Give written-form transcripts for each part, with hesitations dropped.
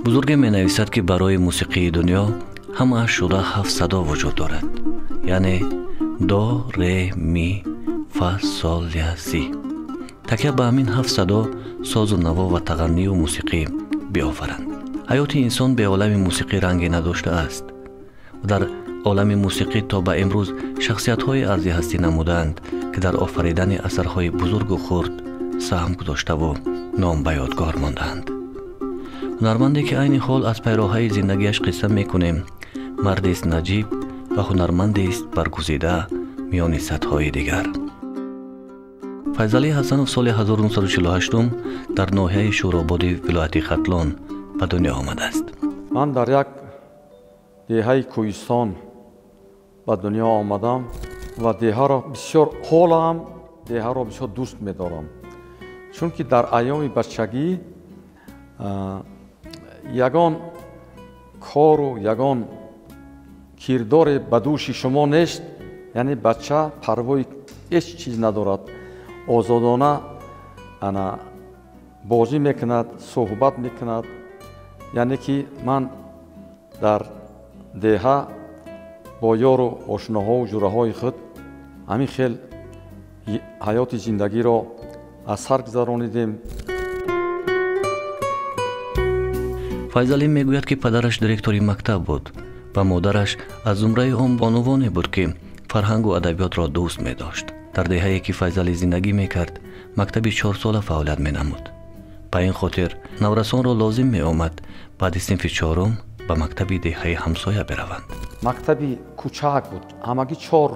Бузурге менависад, ки барои мусиқии дунё ҳамааш шуда ҳафт садо вуҷуд дорад, яъне до, ре, ми, фа, сол, ля, си. Такя ба ҳамин ҳафт садо созу наво ва тағаннию мусиқӣ биофаранд. Ҳаёти инсон бе олами мусиқӣ ранге надоштааст. Дар олами мусиқӣ то ба имрӯз шахсиятҳои арзи ҳастӣ намудаанд, ки дар офаридани асарҳои бузургу хурд саҳм гузоштаву ном ба ёдгор мондаанд. Ҳунарманде, ки айни ҳол аз пайроҳаи зиндагиаш қисса мекунем, мардест наҷиб ва ҳунармандест баргузида миёни садҳои дигар. Файзалӣ Ҳасанов соли 1948 дар ноҳияи Шӯрободи вилояти Хатлон ба дунё омадааст. Ман дар як деҳаи кӯҳистон ба дунё омадам ва деҳаро бисёр, ҳоло ҳам деҳаро бисёр дӯст медорам, чунки дар айёми бачагӣ ягон кору ягон кирдоре ба дӯши шумо нест, яъне бача парвои ҳеҷ чиз надорад, озодона ана бозӣ мекунад, суҳбат мекунад. Яъне ки ман дар деҳа бо ёру ошноҳову ҷураҳои худ ҳамин хел ҳаёти зиндагиро аз сар гузаронидем. Файзалӣ мегӯяд, ки падараш директори мактаб буд ва модараш аз зумраи он бонувоне буд, ки фарҳангу адабиётро дӯст медошт. Дар деҳае, ки Файзалӣ зиндагӣ мекард, мактаби чорсола фаъолият менамуд. Ба ин хотир наврасонро лозим меомад баъди синфи чорум ба мактаби деҳаи ҳамсоя бираванд. Мактаби кӯчак буд, ҳамагӣ чор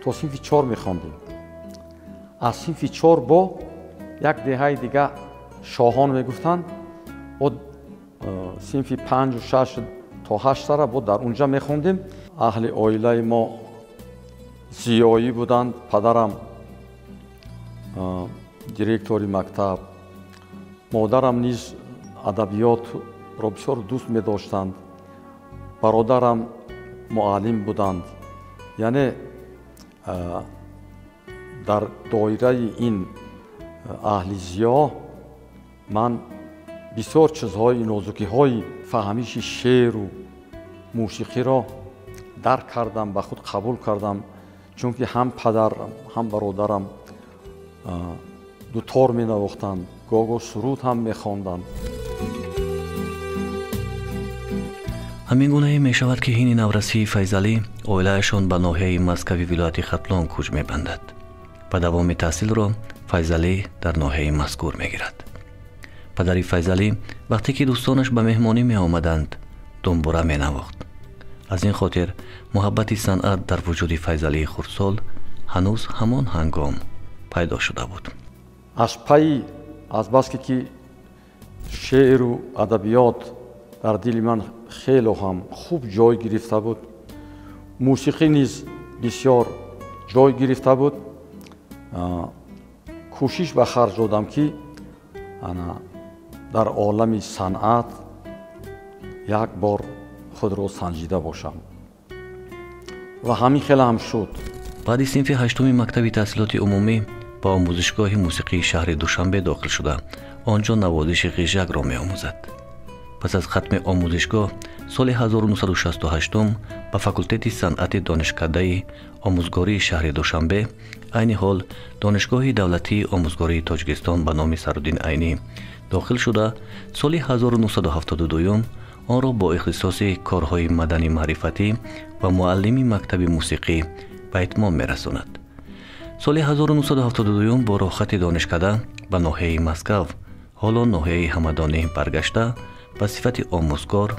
то синфи чор мехондем. Аз синфи чор бо як деҳаи дига, Шоҳон мегуфтанд, бо синфи панҷу шаш то ҳаштара бо дар унҷа мехондем. Аҳли оилаи мо зиёӣ буданд. Падарам директори мактаб, модарам низ адабиётро бисёр дӯст медоштанд, бародарам муаллим буданд. Яъне дар доираи ин аҳли зиё ман бисёр чизҳои нозукиҳои фаҳмиши шеъру мусиқиро дарк кардам, ба худ қабул кардам, чунки ҳам падарам, ҳам бародарам дутор менавохтанд, гоҳ-гоҳ суруд ҳам мехонданд. Ҳамин гунае мешавад, ки ҳини наврасии Файзалӣ оилаашон ба ноҳияи Маскави вилояти Хатлон кӯч мебандад ва давоми таҳсилро Файзалӣ дар ноҳияи мазкур мегирад. Падари Файзалӣ вақте ки дӯстонаш ба меҳмонӣ меомаданд, думбура менавохт. Аз ин хотир муҳаббати санъат дар вуҷуди Файзалии хурдсол ҳанӯз ҳамон ҳангом пайдо шуда буд. Аз пайи азбаски ки шеъру адабиёт дар дили ман хело ҳам хуб ҷой гирифта буд, мусиқӣ низ бисёр ҷой гирифта буд, кӯшиш ба харҷ додам, ки ана дар олами санъат як бор худро санҷида бошам, ва ҳамин хел ҳам шуд. Баъди синфи ҳаштуми мактаби таҳсилоти умумӣ ба омӯзишгоҳи мусиқии шаҳри Душанбе дохил шуда, он ҷо навозиши ғижакро меомӯзад. Пас аз хатми омӯзишгоҳ соли 1968 ба факултети санъати Донишкадаи омӯзгории шаҳри Душанбе, айни ҳол Донишгоҳи давлатии омӯзгории Тоҷикистон ба номи Садриддин Айнӣ, дохил шуда, соли 1972 онро бо ихтисоси корҳои маданӣ маърифатӣ ва муаллими мактаби мусиқӣ ба итмом мерасонад. Соли 1972 бо роҳхати донишкада ба ноҳияи Маскав, ҳоло ноҳияи Ҳамадонӣ, баргашта, ба сифати омӯзгор,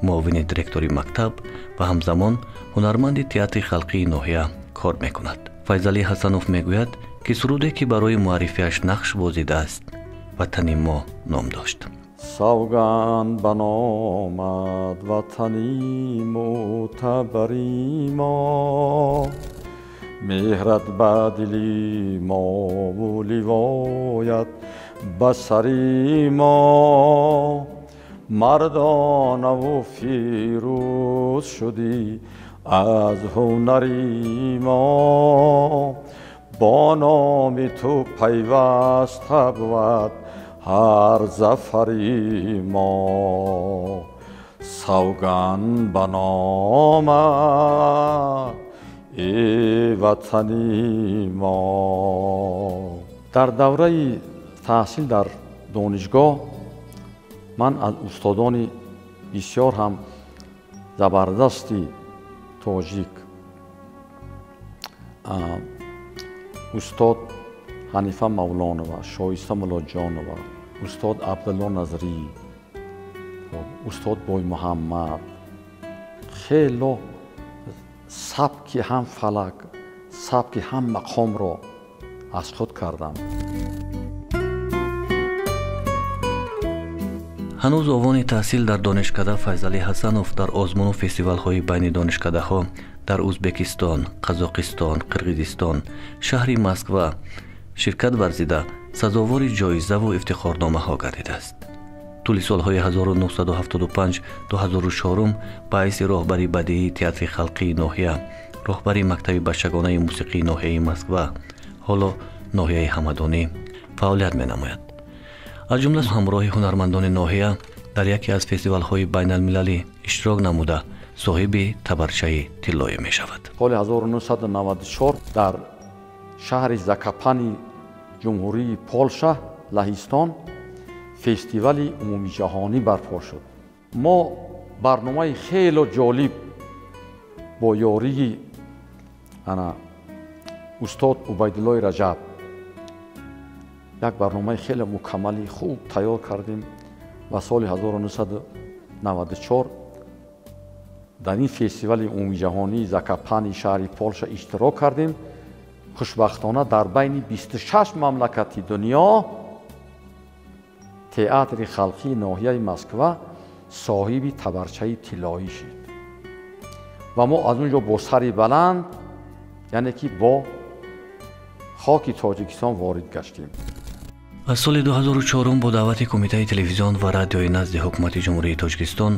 муовини директори мактаб ва ҳамзамон ҳунарманди театри халқии ноҳия кор мекунад. Файзалӣ Ҳасанов мегӯяд, ки суруде, ки барои муаррифиаш нақш бозидааст, «Ватани мо» ном дошт. Савганд ба номат, ватани мӯътабари мо, меҳрат ба дили мову ливоят ба сари мо, мардонаву фирӯз шудӣ аз ҳунари мо, бо номи ту пайваста бувад Ҳар зафари мо савганд ба номат эй ватани мо. Дар давраи таҳсил дар донишгоҳ ман аз устодони бисёр ҳам забардасти тоҷик устод Ҳанифа Мавлонова, Шоиста Муллоҷонова, устод Абдулло Назрӣ, устод Боймуҳаммад хело сабки ҳам фалак, сабки ҳам мақомро аз худ кардам. Ҳанӯз овони таҳсил дар донишкада Файзалӣ Ҳасанов дар озмуну фестивалҳои байни донишкадаҳо дар Ӯзбекистон, Қазоқистон, Қирғизистон, шаҳри Москва ширкат варзида сазовори ҷоизаву ифтихорномаҳо гардидааст. Тӯли солҳои 1975-2004 ба ҳайси роҳбари бадиии театри халқии ноҳия, роҳбари мактаби бачагонаи мусиқии ноҳияи Москва, ҳоло ноҳияи Ҳамадонӣ фаъолият менамояд. Аз ҷумла ҳамроҳи ҳунармандони ноҳия дар яке аз фестивалҳои байналмилалӣ иштирок намуда соҳиби табарчаи тиллоӣ мешавад. Соли 1994 дар шаҳри Закапани ҷумҳурии Полша, Лаҳистон фестивали умумиҷаҳонӣ барпо шуд. Мо барномаи хело ҷолиб бо ёрии устод Убайдуллои Раҷаб як барномаи хеле мукаммали хуб тайёр кардем ва соли 1994 дар ин фестивали умумиҷаҳонии Закапани шаҳри Полша иштирок кардем. Хушбахтона дар байни 26 мамлакати дунё театри халқии ноҳияи Москва соҳиби табарчаи тиллоӣ шуд ва мо аз он ҷо бо сари баланд, яъне ки бо хоки Тоҷикистон ворид гаштем. Аз соли 2004 бо даъвати Кумитаи телевизион ва радиои назди ҳукумати Ҷумҳурии Тоҷикистон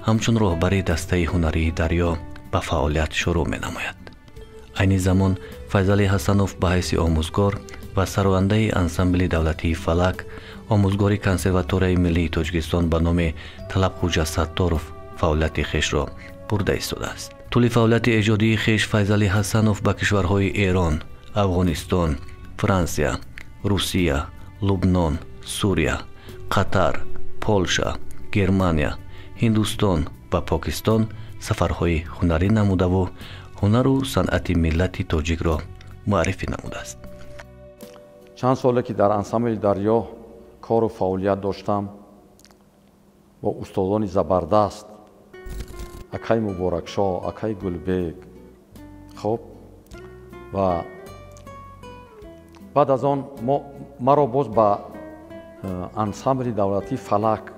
ҳамчун роҳбари дастаи ҳунарии Дарё ба фаъолият шурӯъ менамояд. Айни замон Файзалӣ Ҳасанов ба ҳайси омӯзгор ва сарояндаи ансамбли давлатии «Фалак», омӯзгори консерваторияи миллии Тоҷикистон ба номи Талабхуҷа Сатторов фаъолияти хешро бурда истодааст. Тӯли фаъолияти эҷодии хеш Файзалӣ Ҳасанов ба кишварҳои Эрон, Афғонистон, Франсия, Русия, Лубнон, Сурия, Қатар, Полша, Германия, Ҳиндустон ва Покистон сафарҳои ҳунарӣ намудаву ҳунару санъати миллати тоҷикро муаррифӣ намудааст. Чанд соле ки дар ансамбли Дарё кору фаъолият доштам бо устодони забардаст акай Муборакшоҳ, акай Гулбек, хоб ва баъд аз он маро боз ба ансамбли давлатии Фалак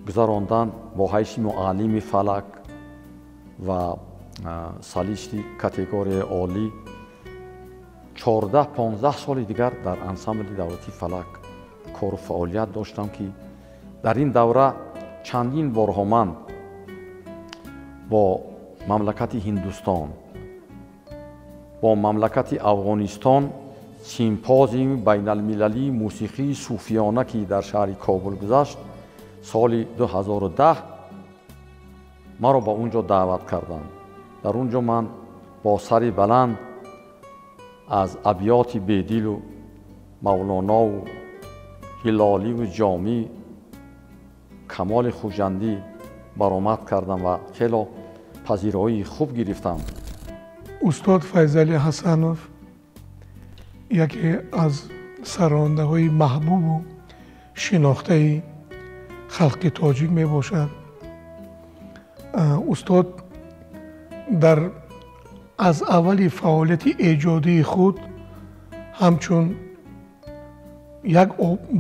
гузарондан бо ҳайси муаллими Фалак ва солисти категорияи олӣ. 14-15 соли дигар дар ансамбли давлатии Фалак кору фаъолият доштам, ки дар ин давра чандин борҳо ман бо мамлакати Ҳиндустон, бо мамлакати Афғонистон симпозиуми байналмилалии мусиқии суфиёна, ки дар шаҳри Кобул гузашт соли 2010, маро ба он ҷо даъват карданд. Дар он ҷо ман бо сари баланд аз абёти Бедилу Мавлонову Ҳилоливу Ҷомӣ, Камоли Хуҷандӣ баромад кардам ва хело пазироии хуб гирифтам. Устод Файзалӣ Ҳасанов яке аз сарондаҳои маҳбубу шинохтаи халқи тоҷик мебошад. Устод дар аз аввали фаъолияти эҷодии худ ҳамчун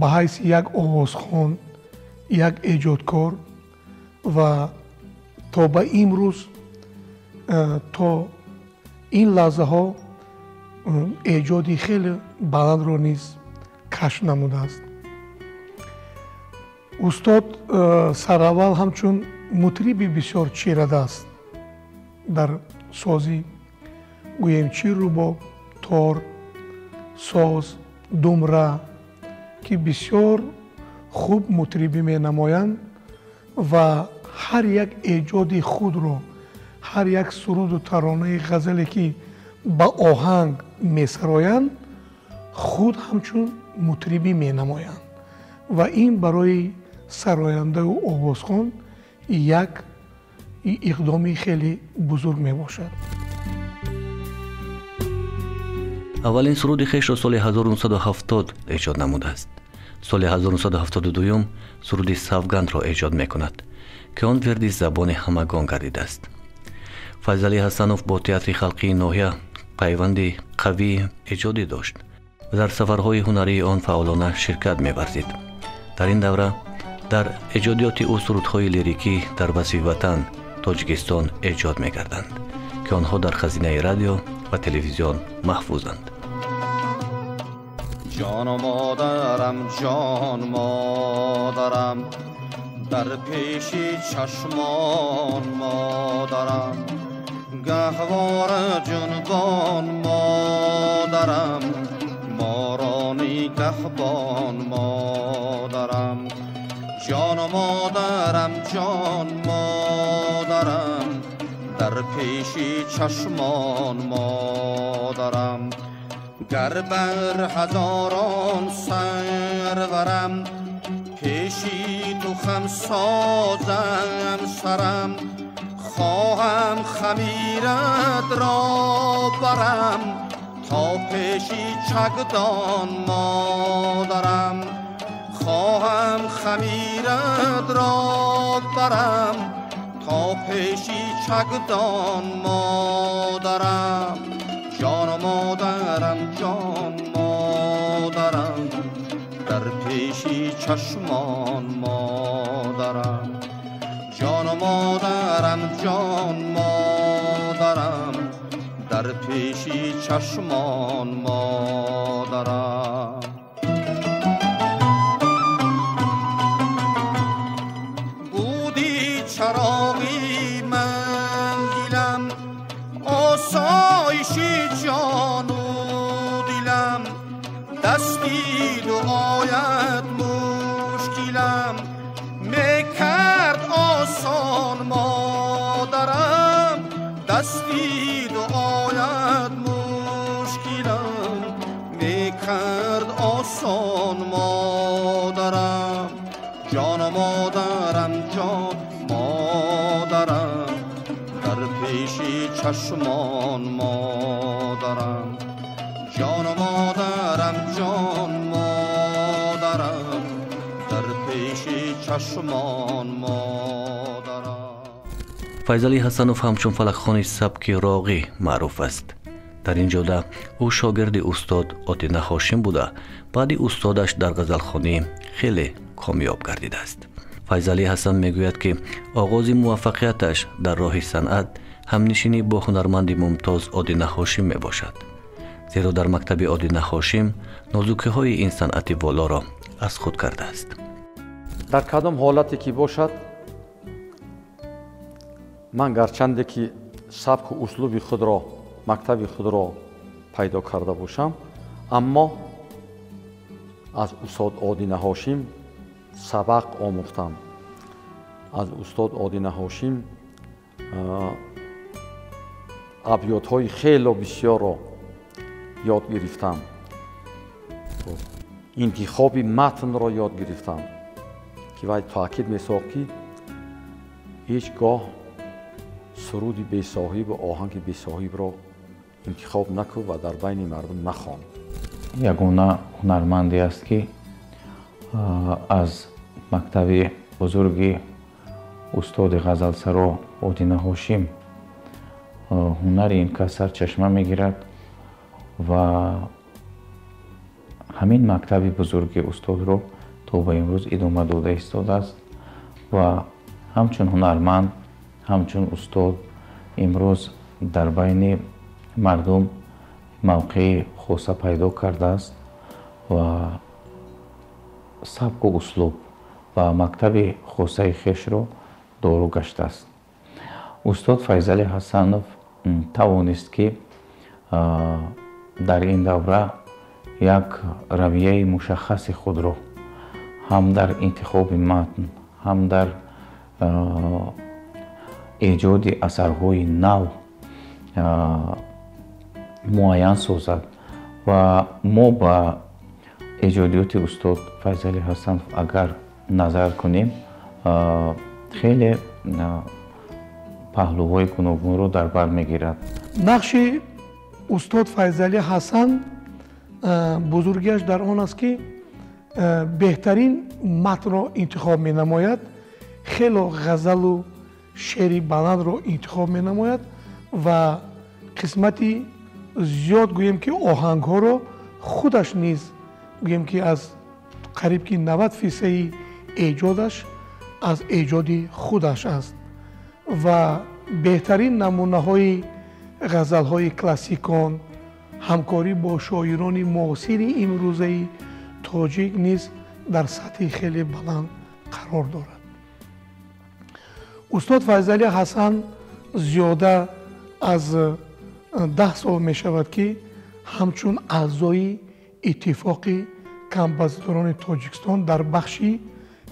ба ҳайси як овозхон, як эҷодкор ва то ба имрӯз, то ин лаҳзаҳо эҷоди хеле баландро низ кашф намудааст. Устод сараввал ҳамчун мутриби бисёр чирадаст дар сози гӯем чи рубоб, тор, соз, думра, ки бисёр хуб мутрибӣ менамоянд ва ҳар як эҷоди худро, ҳар як суруду таронаи ғазале ки ба оҳанг месароянд, худ ҳамчун мутрибӣ менамоянд ва ин барои сарояндаю овозхон як иқдоми хеле бузург мебошад. Аввалин суруди хешро соли 1970 эҷод намудааст. Соли 1972 суруди Савгандро эҷод мекунад, ки он верди забони ҳамагон гардидааст. Файзалӣ Ҳасанов бо театри халқии ноҳия пайванди қавии эҷодӣ дошт ва дар сафарҳои ҳунарии он фаъолона ширкат меварзид. Дар ин давра дар эҷодиёти ӯ сурудҳои лирикӣ дар васфи ватан Тоҷикистон эҷод мекарданд, ки онҳо дар хазинаи радио ва телевизион маҳфузанд. Ҷон модарам, ҷон модарам, дар пеши чашмон модарам, гаҳвора ҷунбон модарам, моро нигаҳбон модарам. Ҷон модарам, ҷон модарам, дар пеши чашмон модарам, гар бар ҳазорон сарварам, пеши ту хам созам сарам, хоҳам хамират ро барам, то пеши чакдон модарам, хоҳам хамират ро барам, то пеши чакдон модарам. Ҷон модарам, ҷон модарам, дар пеши чашмон модарам. Ҷон модарам, ҷон модарам, дар пеши чашмон модарам. Буди чароғи манзилам, осоиши ҷону дилам, дасти дуоят мушкилам мекард осон модарам, дасти дуоят мушкилам мекард осон модарам. Ҷон модарам, ҷон модарам, дар пеши чашмон модарам. Ҷон модарам, ҷон модарам, дар пеши чашмон модарам. Файзалӣ Ҳасанов ҳамчун фалакхони сабки роғӣ маъруф аст. Дар ин ҷода ӯ шогирди устод Одина Ҳошим буда, баъди устодаш дар ғазалхонӣ хеле комёб гардидааст. Файзалӣ Ҳасан мегӯяд, ки оғози муваффақияташ дар роҳи санъат ҳамнишинӣ бо ҳунарманди мумтоз Одина Ҳошим мебошад, зеро дар мактаби Одина Ҳошим нозукиҳои ин санъати волоро аз худ кардааст. Дар кадом ҳолате ки бошад, ман гарчанде ки сабку услуби худро, мактаби худро пайдо карда бошам, аммо аз устод Одина Ҳошим сабақ омӯхтам. Аз устод Одина Ҳошим абётҳои хело бисёрро ёд гирифтам, интихоби матнро ёд гирифтам, ки вай таъкид месохт, ки ҳеҷ гоҳ суруди бесоҳибу оҳанги бесоҳибро интихоб накун ва дар байни мардум нахон. Ягона ҳунарманде аст, ки аз мактаби бузурги устоди ғазалсаро Одина Ҳошим ҳунари ин кас сарчашма мегирад ва ҳамин мактаби бузурги устодро то ба имрӯз идома дода истодааст ва ҳамчун ҳунарманд, ҳамчун устод имрӯз дар байни мардум мавқеи хоса пайдо кардааст ва сабку услуб ва мактаби хосаи хешро дору гаштааст. Устод Файзалӣ Ҳасанов тавонист, ки дар ин давра як равияи мушаххаси худро ҳам дар интихоби матн, ҳам дар эҷоди асарҳои нав муайян созад ва мо ба эҷодиёти устод Файзалӣ Ҳасанов агар назар кунем, хеле паҳлӯҳои гуногунро дар бар мегирад. Нақши устод Файзалӣ Ҳасан бузургиаш дар он аст, ки беҳтарин матнро интихоб менамояд, хело ғазалу шеъри баландро интихоб менамояд ва қисмати зиёд гӯем ки оҳангҳоро худаш низ гӯем ки аз қариб ки 90% эҷодаш аз эҷоди худаш аст ва беҳтарин намунаҳои ғазалҳои классикон, ҳамкорӣ бо шоирони муосири имрӯзаи тоҷик низ дар сатҳи хеле баланд қарор дорад. Устод Файзалӣ Ҳасан зиёда аз 10 сол мешавад, ки ҳамчун аъзои иттифоқи композиторони Тоҷикистон дар бахши,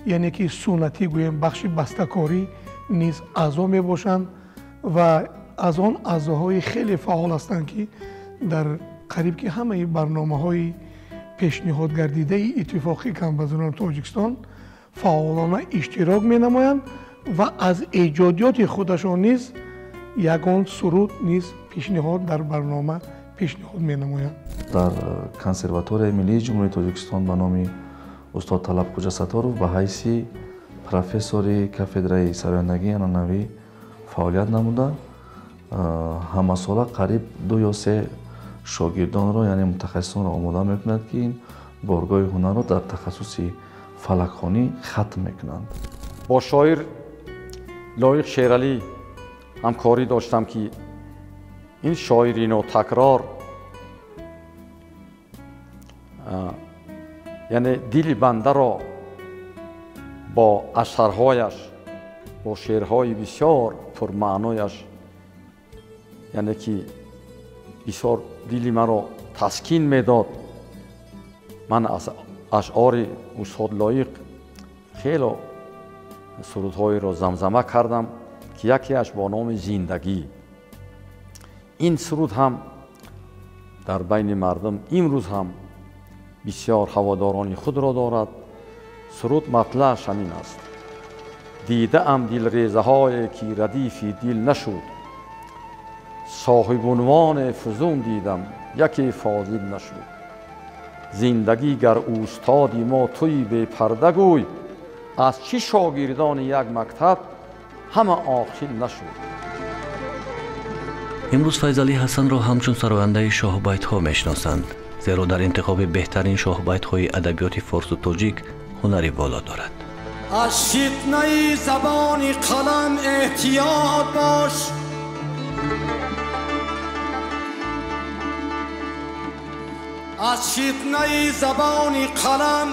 яъне ки суннатӣ гӯем, бахши бастакорӣ низ аъзо мебошанд ва аз он аъзоҳои хеле фаъол ҳастанд, ки дар қариб ки ҳамаи барномаҳои пешниҳодгардидаи иттифоқи композиторони Тоҷикистон фаъолона иштирок менамоянд ва аз эҷодиёти худашон низ ягон суруд низ пешниҳод дар барнома пешниҳод менамоянд. Дар Консерваторияи миллии Ҷумҳурии Тоҷикистон ба номи устод Талабхӯҷа Сатторов ба ҳайси профессори кафедраи сарояндагии анъанавӣ фаъолият намуда, ҳамасола қариб 2 ё 3 шогирдонро, яъне мутахассисонро омода мекунад, ки ин боргоҳи ҳунарро дар тахассуси фалакхонӣ хатм мекунанд. Бо шоир Лоиқ Шералӣ ҳамкорӣ доштам, ки ин шоири нотакрор, яъне дили бандаро бо асарҳояш, бо шеърҳои бисёр пурмаънояш, яъне ки бисёр дили маро таскин медод. Ман аз ашъори устод Лоиқ хело сурудҳоеро замзама кардам, ки якеаш бо номи «Зиндагӣ». Ин суруд ҳам дар байни мардум имрӯз ҳам бисёр ҳаводорони худро дорад. Суруд матлааш ҳамин аст: дидаам дилрезаҳое, ки радифи дил нашуд, соҳибунвоне фузун дидам, яке фозил нашуд. Зиндагӣ гар устоди мо туи бепарда гӯй, аз чӣ шогирдони як мактаб ҳама оқил нашуд. Имрӯз Файзалӣ Ҳасанро ҳамчун сарояндаи шоҳбайтҳо мешиносанд, зеро дар интихоби беҳтарин шоҳбайтҳои адабиёти форсу тоҷик ҳунари воло дорад. Аз фитнаи забони қалам эҳтиёт бош, аз фитнаи забони қалам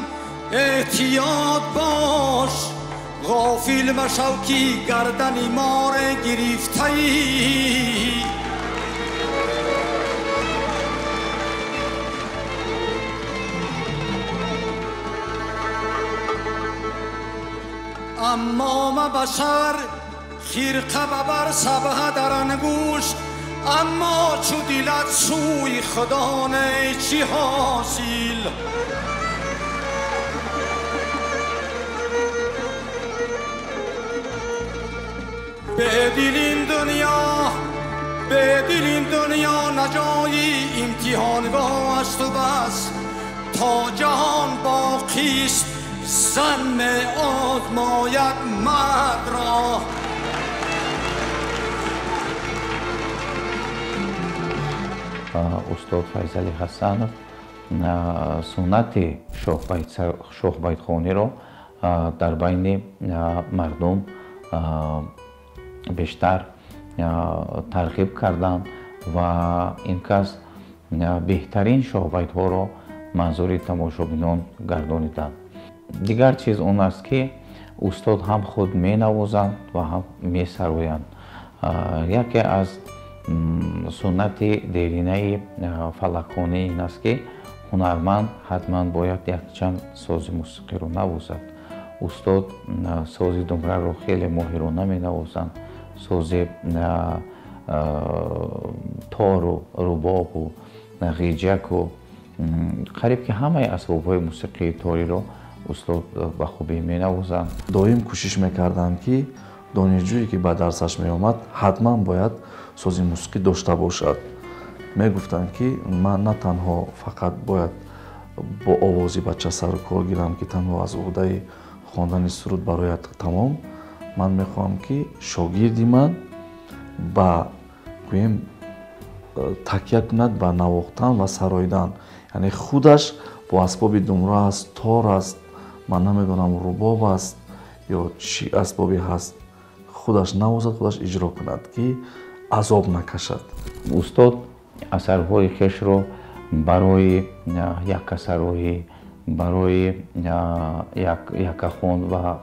эҳтиёт бош, ғофил машав, ки гардани море гирифтаӣ. Аммо ба сар хирқа бабар, сабҳа дар ангушт, аммо чу дилат сӯи худо не чӣ ҳосил. Бедил ин дунё наҷои имтиҳонгоҳ асту бас, то ҷаҳон боқист зан меозмояд мардро. Устод Файзалӣ Ҳасанов суннати шоҳбайтхониро дар байни мардум бештар тарғиб карданд ва ин кас беҳтарин шоҳбайтҳоро манзури тамошобинон гардониданд. Дигар чиз он аст, ки устод ҳам худ менавозанд ва ҳам месароянд. Яке аз суннати деринаи фалакхонӣ ин аст, ки Ҳунарманд ҳатман бояд якчанд сози мусиқиро навозад. Устод сози думраро хеле моҳирона менавозанд, сози тору рубобу ғиҷаку қариб ки ҳамаи асбобҳои мусиқии ториро устод ба хубӣ менавозанд. Доим кӯшиш мекарданд, ки донишҷӯе ки ба дарсаш меомад, ҳатман бояд сози мусиқӣ дошта бошад. Мегуфтанд, ки ман на танҳо фақат бояд бо овози бача сару кор гирам, ки танҳо аз уҳдаи хондани суруд барояд тамом, ман мехоҳам, ки шогирди ман ба гӯем такя кунад ба навохтан ва сароидан, яъне худаш бо асбоби думра аст, тор аст, ман намедонам, рубоб аст ё чӣ асбобе ҳаст, худаш навозад, худаш иҷро кунад, ки азоб накашад. Устод асарҳои хешро барои яккасароӣ, барои яккахон ва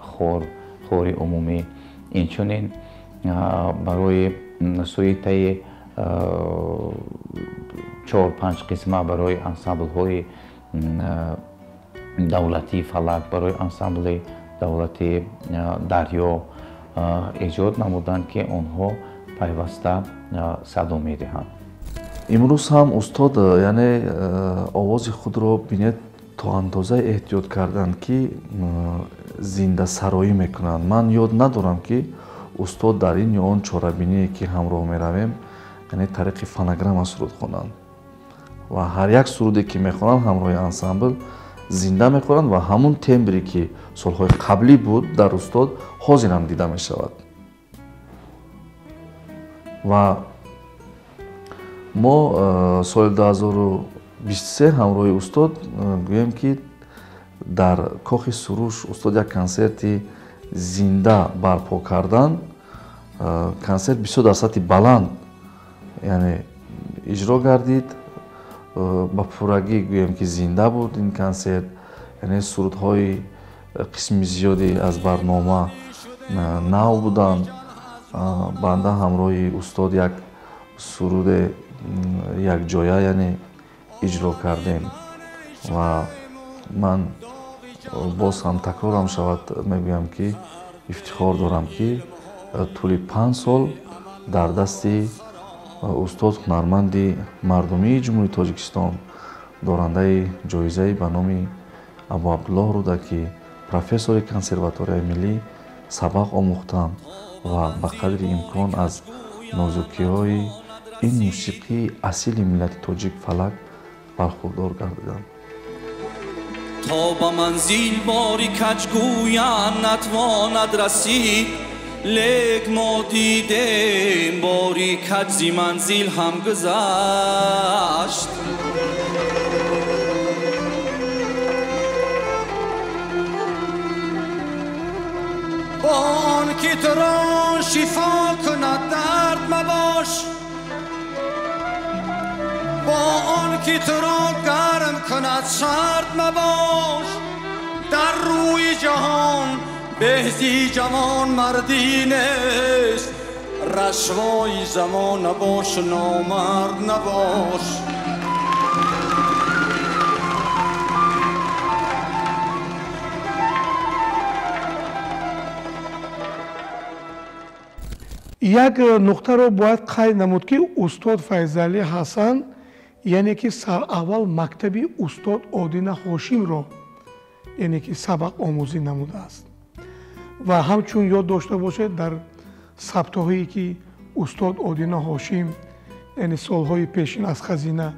хори умумӣ, инчунин барои суитаи 4-5 қисма, барои ансамблҳои давлатии фалак, барои ансамбли давлатии дарё эҷод намуданд, ки онҳо пайваста садо медиҳанд. Имрӯз ҳам устод, яъне овози худро бинед, то андозае эҳтиёт карданд, ки зиндасароӣ мекунанд. Ман ёд надорам, ки устод дар ин ё он чорабиние, ки ҳамроҳ меравем, яъне тариқи фонограмма суруд хонанд ва ҳар як суруде, ки мехонанд, ҳамроҳи ансамбл зинда мехонанд ва ҳамун тембре, ки солҳои қаблӣ буд дар устод, ҳозир ҳам дида мешавад. Ва мо соли 2023 ҳамроҳи устод, гӯем ки дар Кохи Суруш устод як консерти зинда барпо кардан. Консерт бисёр дар сатҳи баланд, яъне иҷро гардид, ба пуррагӣ гӯем ки зинда буд ин консерт, яъне сурудҳои қисми зиёде аз барнома нав буданд. Банда ҳамроҳи устод як суруде якҷоя, яъне иҷро кардем ва ман боз ҳам такрорам шавад, мегӯям, ки ифтихор дорам, ки тӯли 5 сол дар дасти устод, ҳунарманди мардумии Ҷумҳурии Тоҷикистон, дорандаи ҷоизаи ба номи Абуабдуллоҳ Рӯдакӣ, профессори консерваторияи миллӣ сабақ омӯхтам ва ба қадри имкон аз нозукиҳои ин мусиқии асили миллати тоҷик фалак бархурдор гардидам. То ба манзил бори каҷ гӯянд натвонад расид, лек мо дидем бори каҷ зи манзил ҳам гузашт. Он ки туро шифо кунад дард мабош, бо он ки туро гарм кунад сард мабош. Дар рӯи ҷаҳон беҳзи ҷавон мардӣ нест, расвои замон набош, номард набош. Як нуқтаро бояд қайд намуд, ки устод Файзалӣ Ҳасан, яъне ки сараввал мактаби устод Одина Ҳошимро, яъне ки сабақ омӯзӣ намудааст. Ва ҳамчун ёд дошта бошед, дар сабтҳое, ки устод Одина Ҳошим, яъне солҳои пешин аз хазина,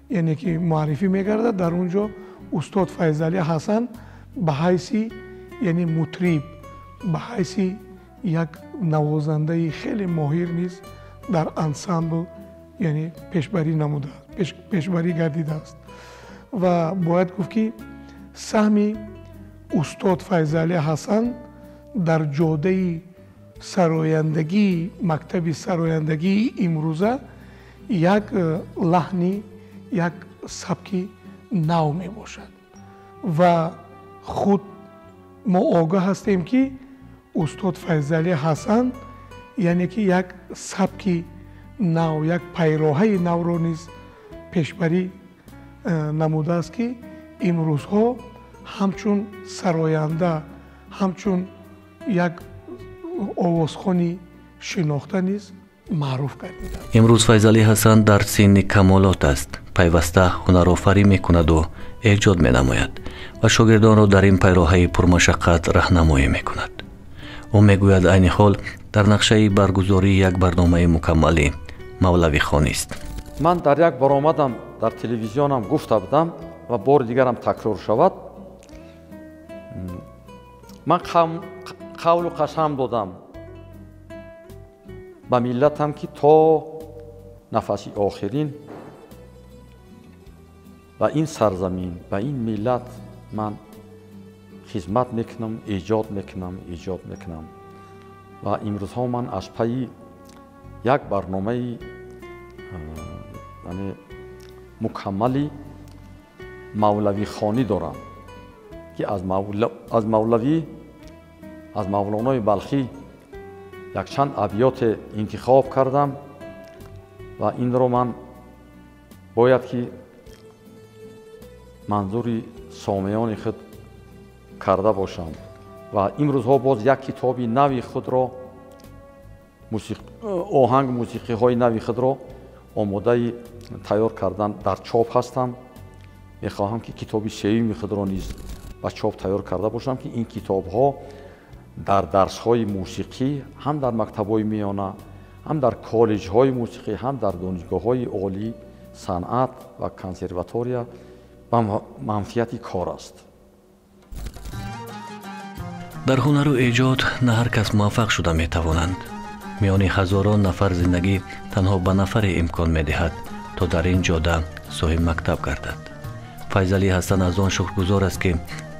яъне ки муаррифӣ мегардад, дар он ҷо устод Файзалӣ Ҳасан ба ҳайси, яъне мутриб, ба ҳайси як навозандаи хеле моҳир низ дар ансамбл, яъне пешбарӣ намудааст, пешбарӣ гардидааст. Ва бояд гуфт, ки саҳми устод Файзалӣ Ҳасан дар ҷодаи сарояндагии мактаби сарояндагии имрӯза як лаҳни, як сабки нав мебошад. Ва худ мо огаҳ ҳастем, ки устод Файзалӣ Ҳасан, яъне ки як сабки нав, як пайроҳаи навро низ пешбарӣ Намудааст, ки имрӯзҳо ҳамчун сароянда, ҳамчун як овозхони шинохта низ маъруф гардиданд. Имрӯз Файзалӣ Ҳасан дар синни камолот аст, пайваста ҳунарофарӣ мекунаду эҷод менамояд ва шогирдонро дар ин пайроҳаи пурмашаққат раҳнамоӣ мекунад. Ӯ мегӯяд, айни ҳол дар нақшаи баргузории як барномаи мукаммали мавлавихонист. Ман дар як баромадам дар телевизионам гуфта будам ва бори дигарам такрор шавад. Ман қавлу қасам додам ба миллатам, ки то нафаси охирин ба ин сарзамин, ба ин миллат ман хизмат мекунам, эҷод мекунам, эҷод мекунам. Ва имрӯзҳо ман аз пайи як барномаи мукаммали мавлавихонӣ дорам, ки аз мавлавӣ, аз Мавлонои Балхӣ якчанд абёте интихоб кардам ва инро ман бояд ки манзури сомеёни худ карда бошам. Ва имрӯзҳо боз як китоби нави худро, оҳанг мусиқиҳои нави худро омодаи тайёр кардан дар чоп ҳастам. Мехоҳам, ки китоби сеюми худро низ ба чоп тайёр карда бошам, ки ин китобҳо дар дарсҳои мусиқӣ ҳам дар мактабҳои миёна, ҳам дар коллеҷҳои мусиқӣ, ҳам дар донишгоҳҳои олӣ санъат ва консерватория ба манфиати кор аст. Дар ҳунару эҷод на ҳар кас муваффақ шуда метавонанд. Миёни ҳазорон нафар зиндагӣ танҳо ба нафаре имкон медиҳад, то дар ин ҷода соҳиб мактаб гардад. Файзалӣ Ҳасан аз он шукргузор аст, ки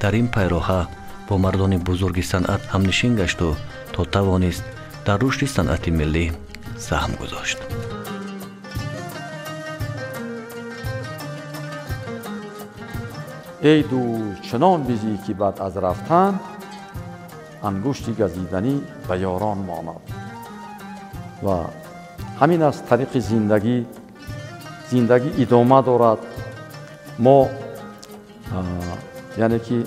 дар ин пайроҳа бо мардони бузурги санъат ҳамнишин гашту то тавонист дар рушди санъати миллӣ саҳм гузошт. Эй дӯст, чунон бизӣ, ки баъд аз рафтан ангушти газиданӣ ба ёрон монад. Ва ҳамин аст тариқи зиндагӣ. Зиндагӣ идома дорад. Мо яъне ки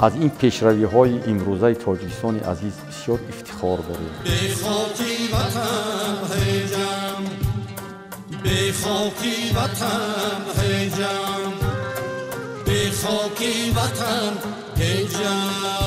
аз ин пешравиҳои имрӯзаи Тоҷикистони азиз бисёр ифтихор дорем. Бехоки ватан ҳеҷам, бехоки ватан ҳеҷам, бехоки ватан ҳеҷам.